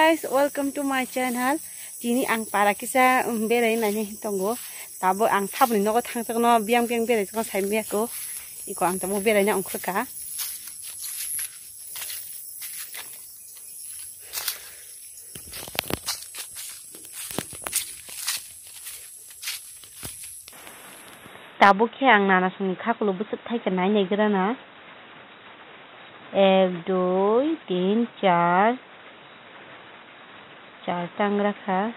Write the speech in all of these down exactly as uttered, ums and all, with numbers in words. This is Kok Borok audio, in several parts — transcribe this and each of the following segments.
Guys, welcome to my channel. Tini ang para kisa, um, berai nani tongo. Tabo ang saboni nogo thangjakno biyang biyang berai jakno sai miyako. Iko ang tabo berai na ongkhorka. Tabuk khe ang nana songni khakulo bwswk thaikhe nai naigra na. Ek, dui, tin, char. Char tangra kha.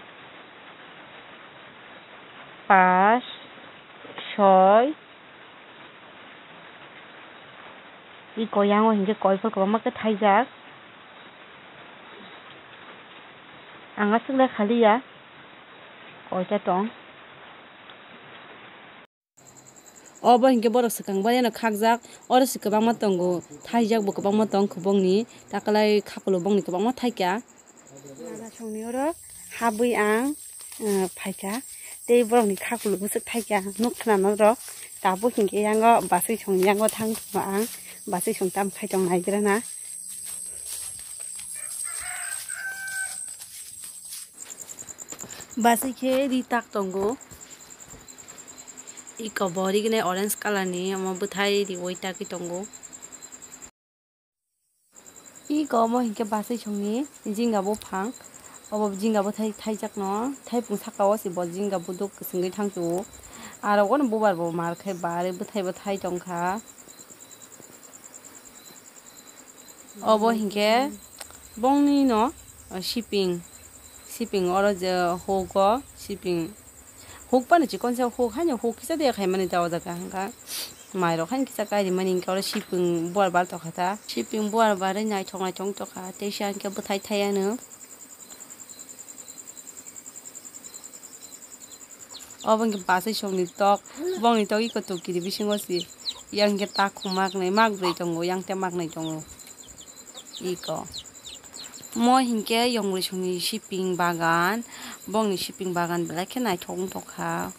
Pas, soi. Iko yango hinkhe koiphor kwbangma khe thaijak. Ang aswk le khaliya. Koita tong. Obo hinkhe borok swkang bai ano khakjak. Oro se kwbangma tongo. Thaijak bo kwbangma tong kubungni. Takalai khakulo bongni kwbangma thaikha. Nana songni oro habwi ang, eh, phaikha. Tei borokni khakulo bwswk thaikha. Nuk khna norok. Tabuk hinkhe yango basai songni yango thang ang. Basai song tam khai tong naigra na. Basai khe ri tak tongo. Iko bo ri gwnai orange colour ni, omo bwthai riwi tagwi tongo. Iko omo hinkhe basai songni jinga buphang. Obo jinga bwthai thaijakno, thaipung saka o se bo jinga buduk kwchwngwi thangsu. Aro ono bubar bo mar khai bare bwthai bwthai tongkha. Obo hinkhe bongni no, uh, siping, siping oro je hugo siping, huk phano chikon se huk haino huk kisa de khaimani ta o jaga hwnkha. Mairok haino kisa kairimani hinkhe oro siping buar bar tongkha ta. Siping buar barwi naithok naithok tongkha, teisa hinkhe bwthai thai ano. Obo hwnkhe basai songni tok, bongni tok iko tokiri bisingo se, yang hwnkhe takhuk maknai, makbrwi tongo, yang tei maknai tongo. Iko. Mo hinkhe yongri songni siping bagan, bongni siping bagan belai khe naithok wngtokha.